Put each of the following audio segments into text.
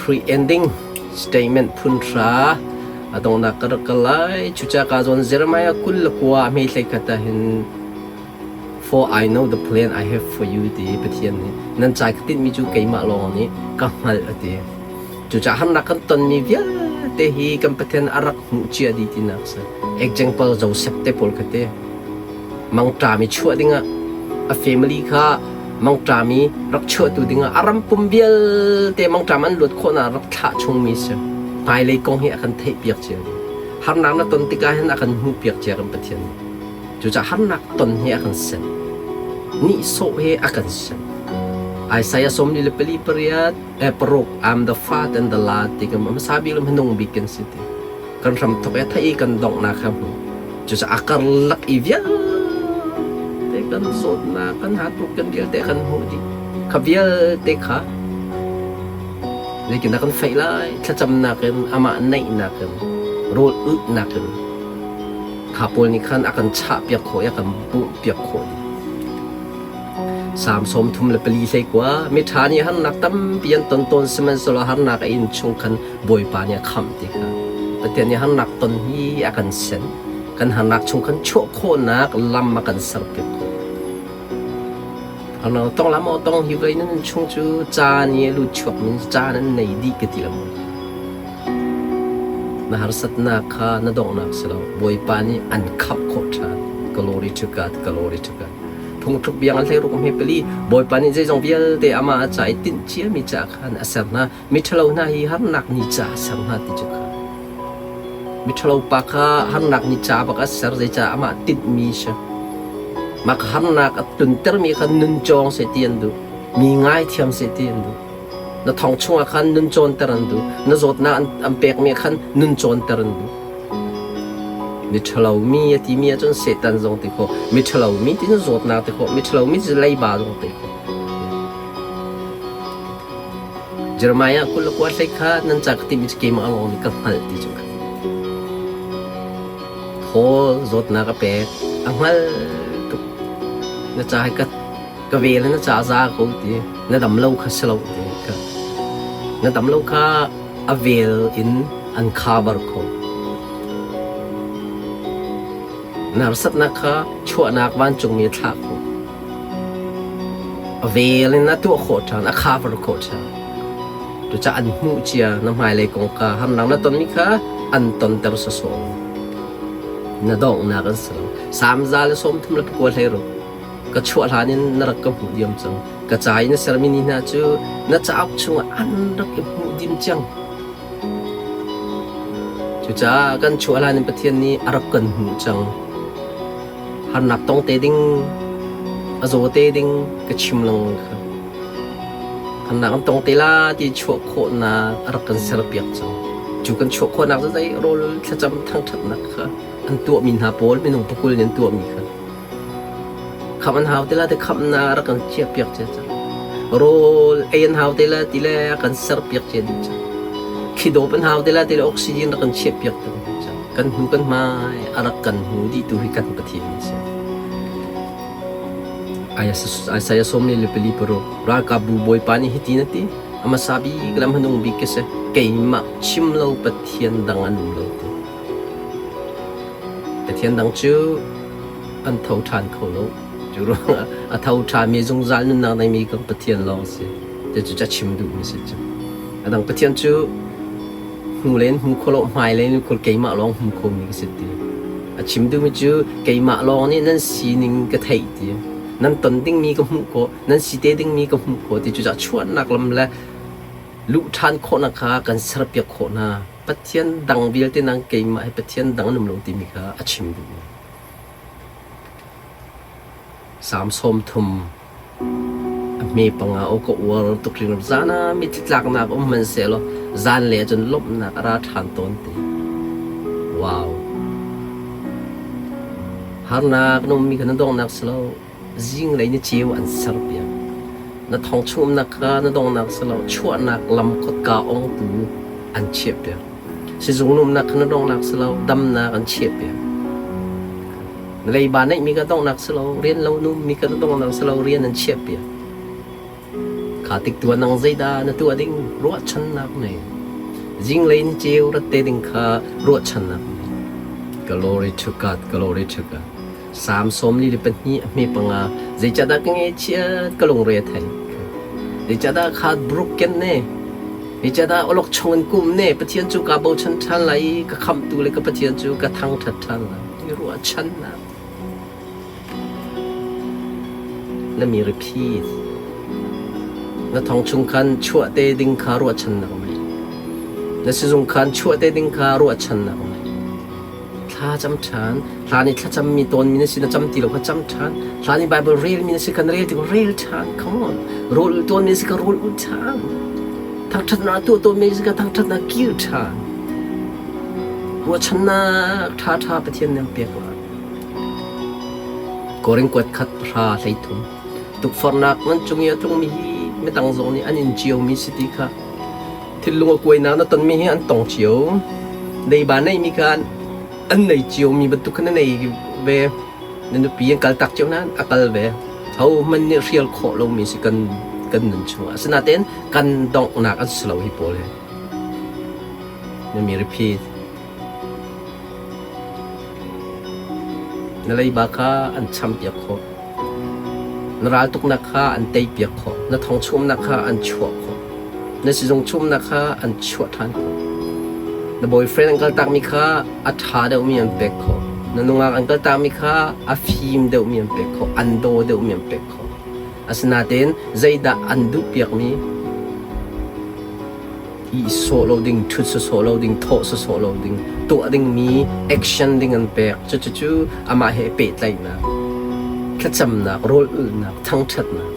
Pre-ending statement phun hra a donghnak ka rak kal lai. Cucaah ka zawn Jeremiah 29 a hmeithlei khat ah hin For I know the plan I have for you ti Pathian nih nan cai ka tinhmi cu keimah lawng nih ka hngalh a ti. Cucaah harnak kan tonmi vialte hi kan Pathian a rak hmuh cia dih tinak a si. Example Joseph te pawl kha ti. Mangṭam i chuah dingah a family kha mangṭam i rak chuahtu dingah a ram pum vialte mangṭam an luat khawhnak rak thlah chungmi si. Hmailei kong hi a kan theihpiak cia dih. Harnak na ton tikah hin a kan hmuhpiak cia kan Pathian nih. Cucaah harnak ton hi a kan sen. Nihsawh hi a kan sen. Isaiah 44 pariat eh, paruk I'm the fat and the lad ti kan hmasa bik le hmanung bik kan si ti. Kan hramthok i thei i kan donghnak kha hmu. Cucaah a karlak i vialte kan zawtnak, kan hatruk kan vialte kan hmuh dih. Kha vialte kha zeitindah kan feih lai? Thlacamnak in, amah naihnak in, rawl ulhnak in, Kha pawl nih khan a kan chahpiak khawh i a kan bawmhpiak khawh dih. Salm 34 hleikua miṭha nih harnak tampi an ton tawn sihmanhsehlaw harnak a in chung khan Bawipa nih a khamh ti kha Pathian nih harnak ton hi a kan sen. Kan harnak chung khan chuah khawhnak lam a kan serpiak khawh. Harnak tong lam tong hi vei nan chung cu caan i a lut chuak min caan an nei dih ka ti lo. Na harsatnak kha na donghnak si lo. Bawipa nih an khamh khawh ṭhan. Glory to God, glory to God. Phungthluk biang an hlei ruk hme pali. Bawipa nih zeizong vialte amah a ca i tinh ciami ca khan a ser hna. Miṭhalo hna hi harnak ni ca a ser hna ti cu kha. Miṭhalo pa kha harnak ni ca bak a ser zeicah amah tinhmi si. Mah kha harnak a tluntermi kha nun cawng seh ti an duh. Mi ngaithiam seh ti an duh. Na thong chungah khan nun cawnter an duh. Na zawtnak an pekmi khan nun cawnter an duh. Miṭhalomi a timi ahcun Satan zong ti khawh. Miṭhalomi ti cu zawtnak ti khawh. Miṭhalomi cu leiba zong ti khawh. Jeremiah 29 hlei kha nan ca ka timi cu keimah lawng nih ka hngalh ti cu. Paul zawtnak a pek. A hngal tuk. Na ca hi ka ka vel na ca za ko ti na dam lo kha si lo ti ka na dam lo kha a vel in an cover kho na harsatnak kha chuahnak vancungmi a thlah kho a vel in a tuah khawh ṭhan a cover khawh ṭhan cucaah an hmuh cia na hmailei kongka harnak na tonmi kha an tonter sawsawh na donghnak an si lo Salm 139 hlei ruk Ka chuah hlan in na rak ka hmuh diam cang. Ka ca i na sermi ni hna cu na cauk chungah an rak i hmuh dim cang. Cucaah kan chuah hlan in Pathian nih a rak kan hmuh cang. Harnak tong te ding, a zaw te ding ka chim lengmang kha. Harnak an tong te la ti chuah khawhnak a rak kan serpiak cang. Cu kan chuah khawhnak cu zei rawl thlacam thangṭhatnak kha an tuahmi hna pawl minung pakul nih an tuahmi kha. Khamh an hau ti la ti khamhnak rak kan chiahpiak cia cang. Rawl ei an hau ti la ti le a kan serpiak cia dih cang. Thli-dawp an hau ti la ti le oxygen rak kan chiahpiak cang. Kan hnu kan hmai a rak kan hmu dihtu hi kan Pathian a si. Isaiah 44 paruk ralkapbu bawipa nih hitin a ti a hmasa bik le a hmanung bik ka si keimah chim lo Pathian dang an um lo ti. Pathian dang cu an tho ṭhan kho lo. Cu ruangah a tho ṭhami zungzal nunnak neimi kan Pathian lawng a si. Cucu ca chim duhmi si cu. A dang Pathian cu hnu len hmu kho lo, hmai len kho keimah lawng hmu khomi ka si ti. A chim duhmi cu keimah lawng nih nan sining ka theih ti. Nan ton dingmi ka hmuh khawh, nan si te dingmi ka hmuh khawh ti. Cucaah chuahnak lam le luh ṭhan khawhnak kha kan serpiak khawh hna. Pathian dang vialte nang keimah hi Pathian dang an um lo timi kha a chim duhmi. Salm 30 a hme panga aw ka uar tuk hringhran. Zan ah mitthli tlaknak um hmanhsehlaw zanlei ahcun lawmhnak a ra ṭhan tawn ti. Wow. Harnak na ummi kha na donghnak si lo. Zinglei ni ceu an serpiak. Na thong chung umnak kha na donghnak si lo. Chuahnak lam kotka ongtu an chiahpiak. Sizung na umnak kha na donghnak si lo. Damnak an chiahpiak. Na leiba neihmi kha donghnak si lo. Rian lo na ummi kha na donghnak si lo. Rian an chiahpiak. Kha tik tuah nang zeidah na tuah ding ruahchannak nei. Zinglei ni ceu rat te ding kha ruahchannak nei. Glory to God, glory to God. Salm 42 a hme panga zeicahdah ka ngaihchiat ka lungre a thei. Zeicahdah kha broken ne Zeicahdah awlokchong in kum ne Pathian cu kaa bochan ṭhan lai i ka khamhtu le ka Pathian cu ka thangṭhat ṭhan lai. I ruahchannak. Na mi repeat. Na thong chung khan chuah te ding kha ruahchannak ngei. Na sizung khan chuah te ding kha ruahchannak ngei. Thla cam ṭhan. Hlan i thlacammi tawnmi na si na cam ti lo kha cam ṭhan. Hlan i Bible relmi na si kha na rel ti ko rel ṭhan. Come on. Rawl ul tawnmi na si kha rawl ul ṭhan. Thangṭhatnak tuah tawnmi na si kha thangṭhatnak kir ṭhan. Ruahchannak ṭhaṭha Pathian nih an pek lai. Korin kuat khat hra 13. Tukforhnak nan cung i a tlungmi hi midang zong nih an in ciomi si ti kha Thinlung a kuainak na tonmi hi an tong cio. Leiba neihmi kha an nei ciomi bantuk khan na nei ve. Na nupi an kaltak cio nain a kal ve. Hohmanh nih hrial khawh lomi si kan kan nun chungah. Asinain kan donghnak an si lo hi pawl hi. Na mi repeat. Na leiba kha an champiak khawh. Na raltuknak kha an teipiak khawh. Na thongchumnak kha an chuah khawh. Na sizung chumnak kha an chuah ṭhan khawh. Na boyfriend an kaltakmi kha a ṭha deuhmi an pek khawh. Na nungak an kaltakmi kha a fim deuhmi an pek khawh. An daw deuhmi an pek khawh. Asinain zeidah an duhpiakmi i sawh lo ding, ṭhut sawsawh lo ding, thawh sawsawh lo ding, tuah dingmi action ding an pek. Cucu amah he pehtlaihnak, thlacamnak, rawl ulhnak, thangṭhatnak.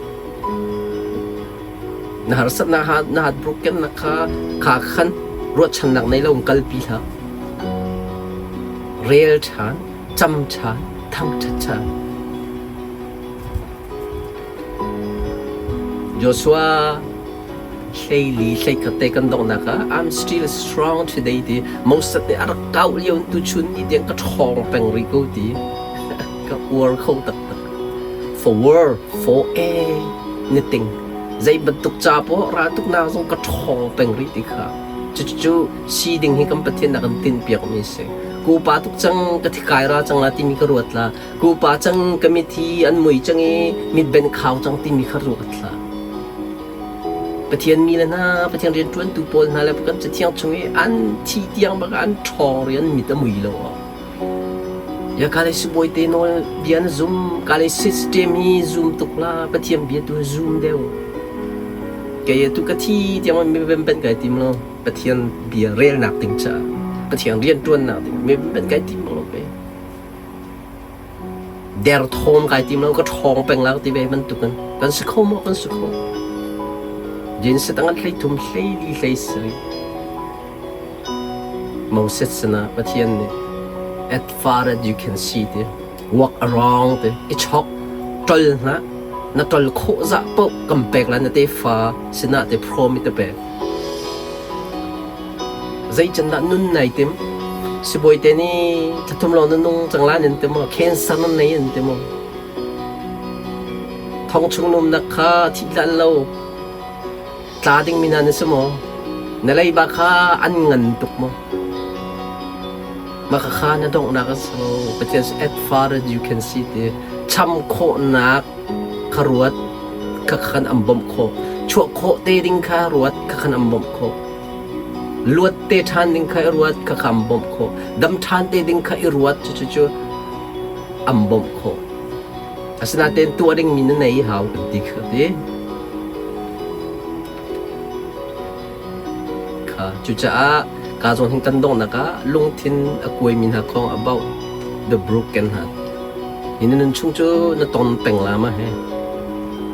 Na harsatnak ha na heartbrokennak kha kha khan ruahchannak nei lo in kalpi hlah. Rel ṭhan, cam ṭhan, thangṭhat ṭhan. Joshua hleili hleikhat te kan donghnak ah I'm still strong today ti Moses nih a rak kau lio in tuchun ni tiang ka ṭhawng peng rih ko ti ka uar kho taktak. For war, for anything. Zei bantuk ca poah raltuknak zong ka ṭhawng peng rih ti kha. Cucu si ding hi kan Pathian nak kan tinhpiak mi a si. Ku pa tuk cang ka thikai ra cang la timi ka ruat la. Ku pa cang ka mithi an mui cang i mitbenh khau cang timi kha ruat hlah. Pathian mi le hna, Pathian rianṭuantu pawl hna le kan Cathiang chung i an thi tiang bak an ṭhawng ri an mit a mui lo. Ya ka le sibawi te nawl bia na zum, ka le system hi zum tuk la, Pathian bia tu zum deuh. Kei tu ka thi tiang mi ben ben kai tim lo. Pathian bia relnak ding caah, Pathian rianṭuannak ding mi ben kai tim lo pe. Derthawm kai tim lo, ka ṭhawng peng la ti ve bantukin kan si kho maw kan si kho. Jinset ang hlei thum hlei li hlei sari. Moses sinah Pathian nih at far as you can see ti walk around ti i chok ṭol hna na ṭol khawh zah paoh kam pek la na tefa sinah te promise te pek. Zeicandah nun nai tim? Sibawi te nih thlathum lawng na nung cang la nan ti maw? Cancer nan nei an ti maw? Thong chung numnak kha thih hlan lo tla dingmi hna na si maw? Na leiba kha an ngan tuk maw? Mah kha na donghnak a si lo. Pathian as far as you can see ti cham khawhnak kha ruat kha khan an bawmh khawh. Chuah khawh te ding kha ruat kha khan an bawmh khawh. Luat te ṭhan ding kha i ruat kha kha an bawmh khawh. Dam ṭhan te ding kha i ruat cucu an bawmh khawh. Asinain tuah dingmi na nei hau kan ti kha ti. Kha cucaah ka zawn hin kan donghnak ah lungthin a kuaimi hna kong about the broken heart. Hi na nun chung cu na ton peng la ma he.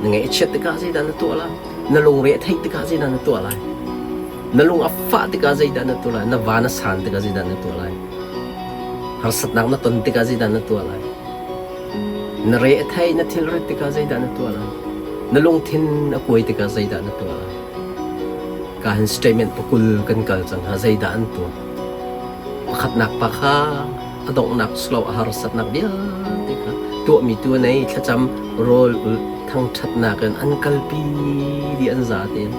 Na ngaihchiat tikah zeidah na tuah la? Na lungre a theih tikah zeidah na tuah lai? Na lung a fah tikah zeidah na tuah lai? Na van a san tikah zeidah na tuah lai? Harsatnak na ton tikah zeidah na tuah lai? Na re a theih, na thilrit tikah zeidah na tuah lai? Na lungthin a kuai tikah zeidah na tuah lai? Ka hin statement pakul kan kal cang ha zeidah an tuah? Pakhatnak pa kha a donghnak silo a harsatnak vialte kha tuahmi tu nei thlacam rawl ul. Thangṭhatnak in an kalpi dih an za tein.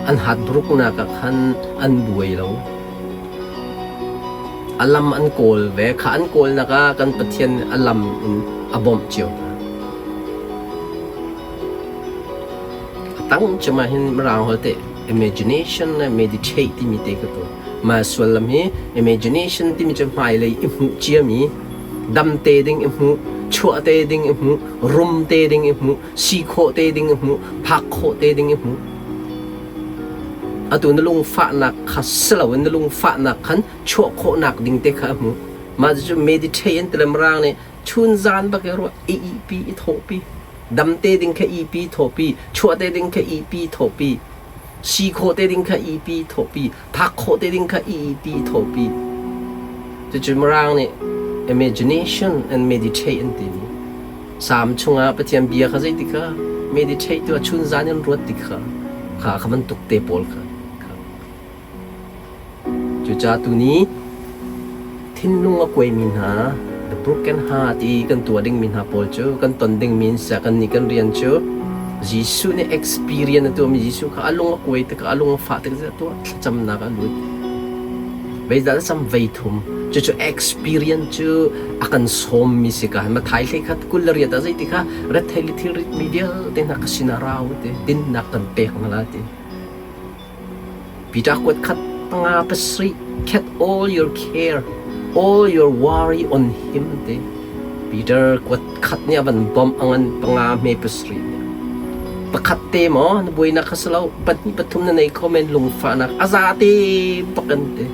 An hatbruknak ah khan an buai lo. A lam an kawl ve. Kha an kawlnak ah kan Pathian nih a lam in a bawmh cio hna. A tang cem ah hin Mirang holh teh imagination le meditate timi te ka tuah. Mah sullam hi imagination timi cu hmailei i hmuh ciami, dam te ding i hmuh, chuah te ding i hmuh, rum te ding i hmuh, si khawh te ding i hmuh, phak khawh te ding i hmuh. Atu na lungfahnak kha si loin na lungfahnak khan chuah khawhnak ding te kha a hmuh. Mah cucu meditate an ti le Mirang nih chun zan bak i ruah i ihpi i thawhpi. Dam te ding kha ihpi thawhpi, chuah te ding kha ihpi thawhpi, si khawh te ding kha ihpi thawhpi, phak khawh te ding kha ihpi thawhpi. Cucu Mirang nih imagination and meditate an timi. Salm chungah Pathian bia kha zeiti kha meditate tu chun zan in ruat ti kha kha kha bantuk te pawl kha. Cucaah tuni thinlung a kuaimi hna the broken heart i kan tuah dingmi hna pawl cu kan ton dingmi in seh kannih kan rian cu Jesuh nih experience a tuahmi Jesuh kha a lung a kuai tikah a lung a fah tikah tuah thlacamnak a lut. Veizah cam vei thum. Cucu experience cu a kan sawmmi si ka. Mathai hlei khat 28 ah zeiti kha rethei le thilrit mi vialte hna ka sinah ra u ti dinnak kan pek hna la ti. Peter kuat khat panga pasarih cat all your care all your worry on him ti. Peter kuat khat nih a van bawmh a ngan panga hme pasarih nih. Pakhat te maw na buainak kha si lo pahnih pathum na nei kho men lungfahnak a za te bak an ti.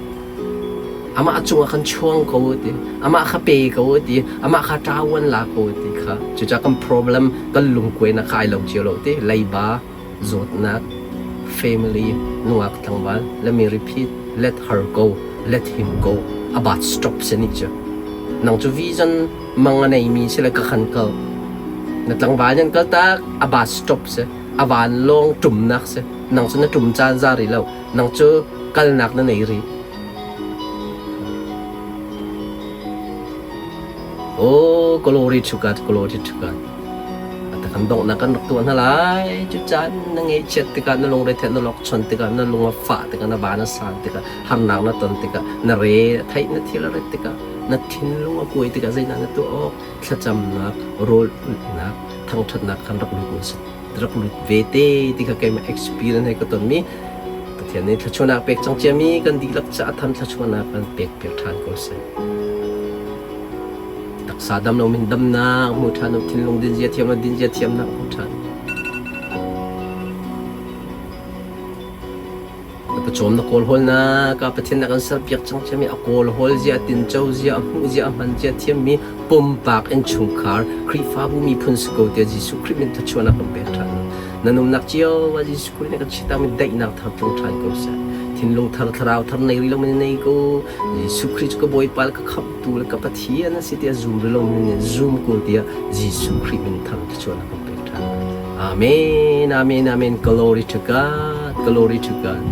Amah cungah khan chuang ko ti. Amah kha pe ko ti. Amah kha ṭawan la ko ti kha. Cucaah kan problem kan lungkuainak kha ai lo cio lo ti. Leiba, zawtnak, family, nungak tlangval, let me repeat, let her go, let him go. About stop se ni cu. Nang cu vision mang a neimi si le ka khan kal. Na tlangval nan kal tak, a bus stop si, a vanlawng ṭumnak si. Nang cu na ṭum caan za rih lo. Nang cu kalnak na nei rih. Oh, glory to God, glory to God. Kan donghnak kan rak tuah hna lai. Cu caan na ngeihchiat tikah, na lungre theih na lawkchon tikah, na lung a fah tikah, na van a san tikah, harnak na ton tikah, na re a theih na thil a ret tikah, na thinlung a kuai tikah zeidah na tuah awk? Thlacamnak, rawl ulhnak, thangṭhatnak khan rak lut na rak lut ve te ti kha keimah experience he ka tonmi Pathian nih thluachuahnak pek cang ciami kan dihlak caah tham thluachuahnak kan pek piak ṭhan ko seh. Taksa dam lo min damnak hmu ṭhan u, thinlung dinzia thiam lo dinzia thiamnak hmu ṭhan. Na pawcawm na kawlhawlnak ah Pathian na kan serpiak cang ciami a kawlhawl zia, a tinco zia, a hmuh zia, a hman zia thiammi pumpak innchungkhar Khrihfabu miphun si ko tiah Jesuh Khrih min thluachuahnak kan pek ṭhan. Na nunnak cio ah Jesuh Khrih nih kan chitakmi daihnak thar tlung ṭhan ko seh. Thinlung thar, thlarau thar nei rih lomi nei ko. Jesuh Khrih cu ka Bawipa le ka Khamhtu le ka Pathian a si tiah zum rih lomi nih zum ko tiah Jesuh Khrih min thar thluachuahnak kan pek ṭhan. Amen, amen, amen. Glory to God, glory to God.